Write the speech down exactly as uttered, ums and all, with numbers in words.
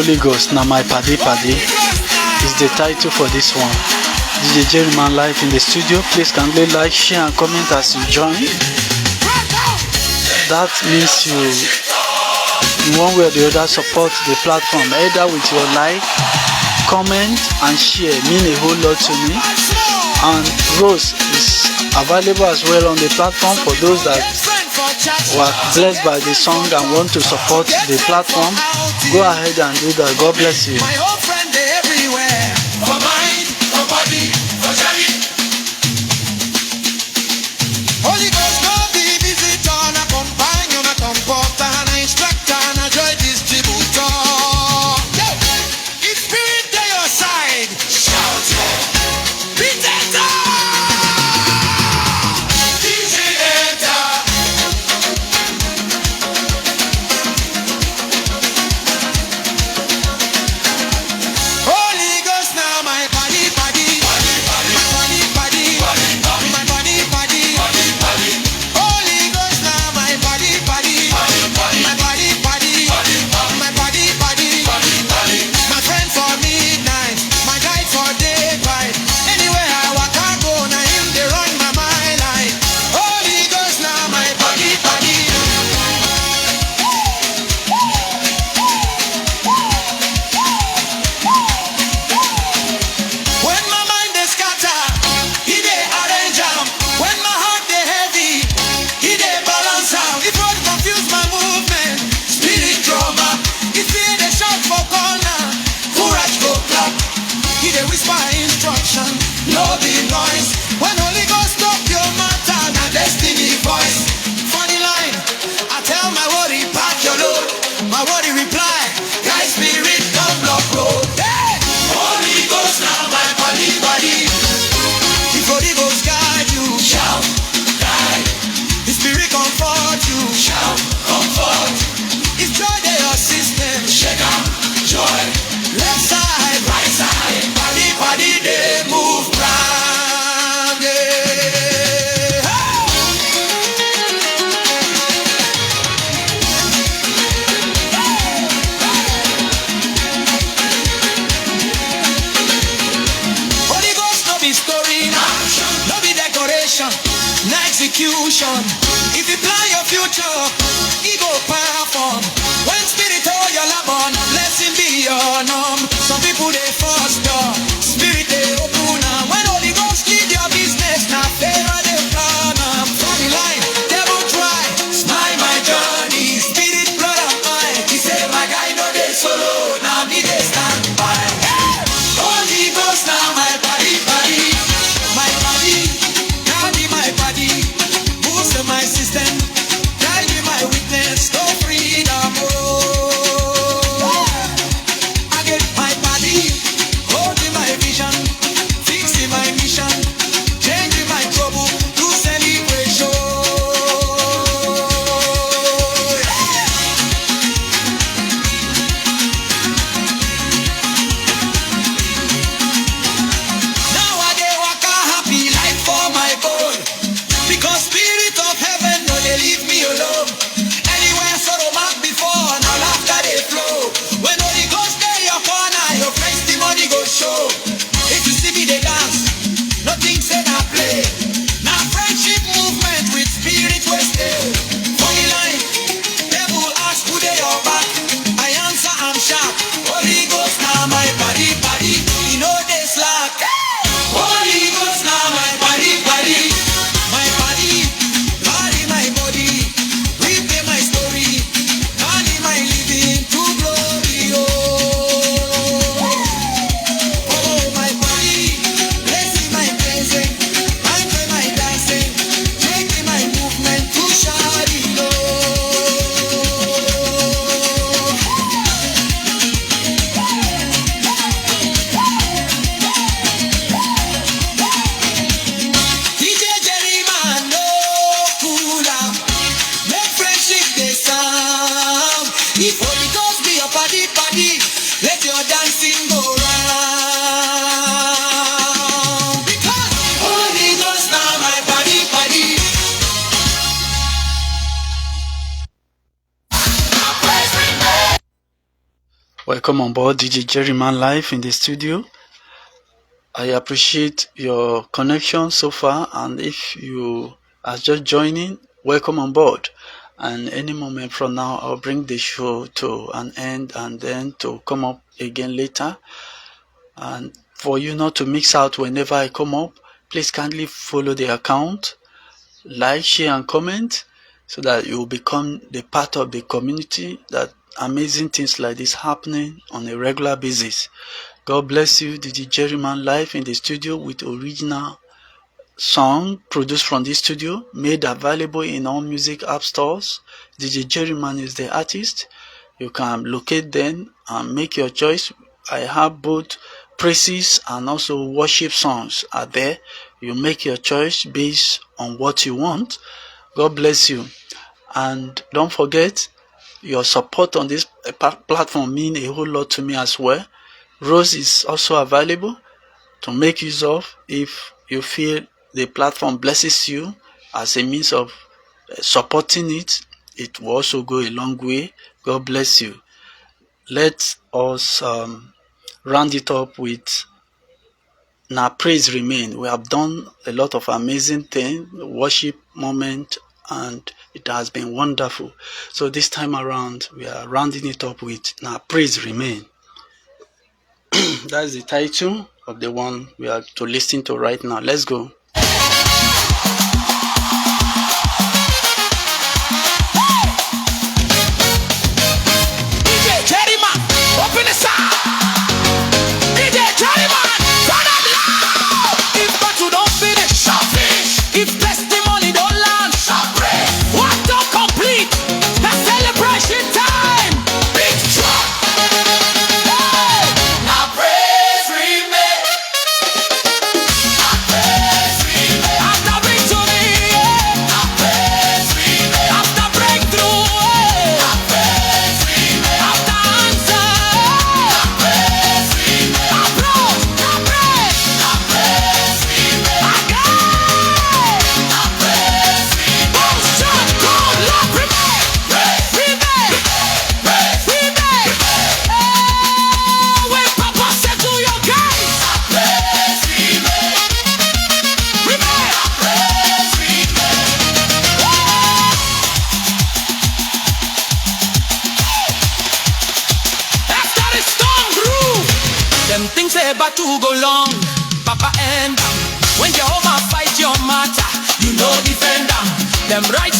Holy Ghost, na my padi padi is the title for this one. D J Jerryman live in the studio. Please kindly like, share, and comment as you join. That means you, in one way or the other, support the platform, either with your like, comment, and share. Mean a whole lot to me. And Rose is available as well on the platform for those that were blessed by the song and want to support the platform. Go ahead and do that. God bless you. My whole friend dey everywhere. For mind, for body, for journey. Holy Ghost no be visitor, na companion, na comforter, na instructor, na joy distributor. Yeah. If spirit dey your side, shout yeah. Beat enter. D J enter. Holy Ghost na my padi padi. My padi padi. My padi padi. Holy Ghost na my padi padi. My padi padi. My padi padi. My friend for midnight. My guide for daytime. Anywhere I waka go, na him dey run my mind like. Holy Ghost na my padi padi. When my mind dey scatter, he dey arrange am. When my heart dey heavy, he dey balance am. If road confuse my movement, spirit draw back. If fear dey shout for corner, courage go clap. He dey whisper instruction, no be noise. When Holy Ghost talk your matter, na destiny voice. Funny line, I tell my worry, pack your load. My worry reply, guide spirit, don't block road. Hey! Holy Ghost na my body, body. If Holy Ghost guide you, shout, guide. His spirit comfort you, shout, comfort. If joy dey your system, shake am, joy. Left side, right side, body, body dey move ground. Yeah. Hey! Holy Ghost no be story, no be decoration, na execution. If you plan your future, e go perform. When spirit hold your lap on, blessing be your norm. Some people dey force door, spirit dey open am. When Holy Ghost lead your business, na favor dey crown am. Funny line, devil try, smile my journey. Spirit blood and fire, he say my guy no dey solo, na me dey stand by. Hey! Holy Ghost na my body, body, my body, na be my body. Boost my system, guide me my weakness, no freedom. Welcome on board D J Jerryman live in the studio. I appreciate your connection so far, and if you are just joining, welcome on board. And any moment from now, I'll bring the show to an end and then to come up again later. And for you not to miss out whenever I come up, please kindly follow the account, like, share, and comment so that you will become the part of the community that amazing things like this happening on a regular basis. God bless you. D J Jerryman live in the studio with original song produced from this studio, made available in all music app stores. D J Jerryman is the artist. You can locate them and make your choice. I have both praises and also worship songs are there. You make your choice based on what you want. God bless you. And don't forget, your support on this, uh, pa-, platform mean a whole lot to me as well. Rose is also available to make use of if you feel the platform blesses you as a means of, uh, supporting it. It will also go a long way. God bless you. Let us, um, round it up with "Na Praise Remain." We have done a lot of amazing things, worship moment, and it has been wonderful. So this time around, we are rounding it up with "Na Praise Remain." That's the title of the one we are to listen to right now. Let's go. D J Jerryman, open the sound. D J Jerryman, turn up loud. If battle don't finish, sharp finish. If testimony don't land, sharp praise. What don't complete? Na celebration time. Big truck. Hey! Na praise remain. Na praise remain. After victory, yeah. Na praise remain. After breakthrough, yeah. Na praise remain. After answer, yeah. Na praise remain. Na praise, na praise. Na praise remain. Again. Na praise remain. Boom, shot, come, love remain. Praise remain. Dem think say battle go long, Papa end am. When Jehovah fight your matter, you no defend am. Dem write